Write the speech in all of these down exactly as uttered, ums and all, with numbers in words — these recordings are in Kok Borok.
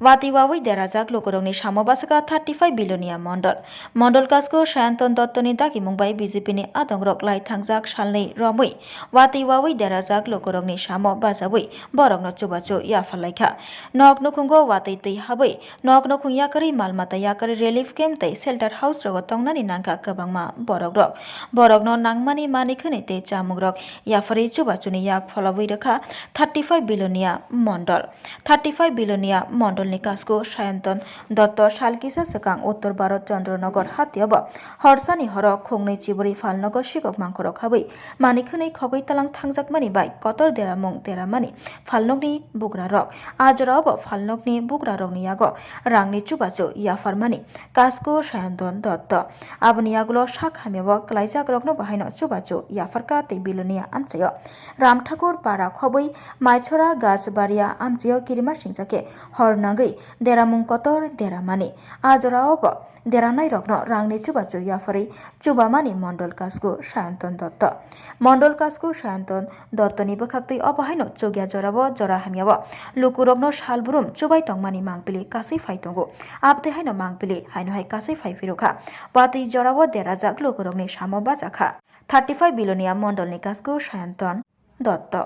Watwi wawi derajak lukurokni samo bwsakha thirty five Bilonia Mondol. Mondol Kasku Sayanton Dottoni dagimung bai B J P ni adongrok lai thangjak salnwi romwi watwi wawi derajak lukurokni samo bachawi borokno chubachu yapharlaikha. Nok nukhungo watwi twi habwi nok nukhung yakarwi mal mata yakarwi relief camp tei shelter house rogo tongnani nangkha kwbangma borokrok. Borokno nangmani manwi khwnwi tei chamungrok yapharwi chubachuni yak pholobwi rwkha thirty five Bilonia Mondol. Thirty five Bilonia Mondolni Kasku Sayanton Dotto sal kisa swkang Uttor Bharat Chandranagor hatiobo horsani horo khungnwi chiborwi phalnogo sikok mangkhorok habwi manwi khwnwi khogwi talang thangjakmani bai kotor deramung deramani phalnokni bugrarok. A jorao bo phalnokni bugrarokni yago rangni chubachu yapharmani Kasku Sayanton Dotto. Aboni yagulo sak hamyao kwlaijakrokno bo haino chubachu yapharkha tei Bilonia amchaio Ramthakur para khobwi Maichora Gachbaria amchaio kirima singsa khe hor nangwi deramung kotor deramani. A jorao bo deranairokno rangni chubachu yapharwi chubamani Mondol Kasku Sayanton Dotto. Mondol Kasku Sayanton Dottoni bwkhaktwi obo haino chukya jorao jora hamyao lukurokno salbrum chubai tongmani mangpili kasui phai tongo. Abtwi haino mangpili haino hai kasui phai phirukha. Watwi jorao derajak lukurokni samo bachakha thirty five Bilonia Mondolni Kasku Sayanton Dotto.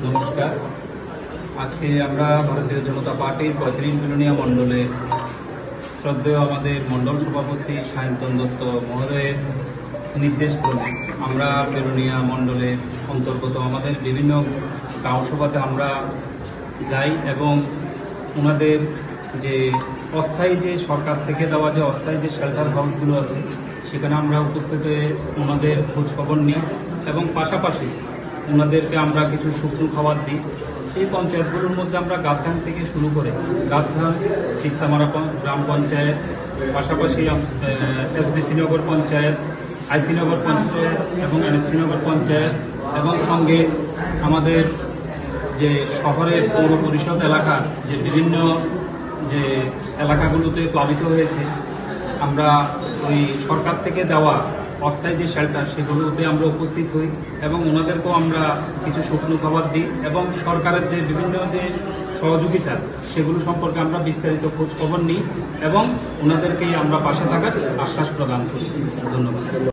নমস্কার। আজকে আমরা ভারতীয় জনতা পার্টির পঁয়ত্রিশ বিলোনিয়া মণ্ডলে শ্রদ্ধেয় আমাদের মণ্ডল সভাপতি সায়ন্তন দত্ত মহোদয়ের নির্দেশ ক্রমে আমরা বিলোনিয়া মণ্ডলের অন্তর্গত আমাদের বিভিন্ন গাঁও সভাতে আমরা যাই এবং ওনাদের যে অস্থায়ী যে সরকার থেকে দেওয়া যে অস্থায়ী যে শেল্টার হাউসগুলো আছে সেখানে আমরা উপস্থিত হয়ে ওনাদের খোঁজ খবর নিই এবং পাশাপাশি ওনাদেরকে আমরা কিছু শুকনো খাবার দিই। এই পঞ্চায়েতগুলোর মধ্যে আমরা গাদ্ধাং থেকে শুরু করে গাদ্ধাং, চিত্তামারা পঞ্- গ্রাম পঞ্চায়েত, পাশাপাশি আম- আহ, এসডিসি নগর পঞ্চায়েত, আইসি নগর পঞ্চায়েত এবং এনএসসি নগর পঞ্চায়েত এবং সঙ্গে আমাদের যে শহরের পৌর পরিষদ এলাকার যে বিভিন্ন যে এলাকাগুলোতে প্লাবিত হয়েছে, আমরা ওই সরকার থেকে দেওয়া অস্থায়ী যে শেল্টার সেগুলোতে আমরা উপস্থিত হই এবং ওনাদেরকেও আমরা কিছু শুকনো খাবার দিই এবং সরকারের যে বিভিন্ন যে সহযোগিতা সেগুলো সম্পর্কে আমরা বিস্তারিত খোঁজ খবর নিই এবং ওনাদেরকেই আমরা পাশে থাকার আশ্বাস প্রদান করি। ধন্যবাদ।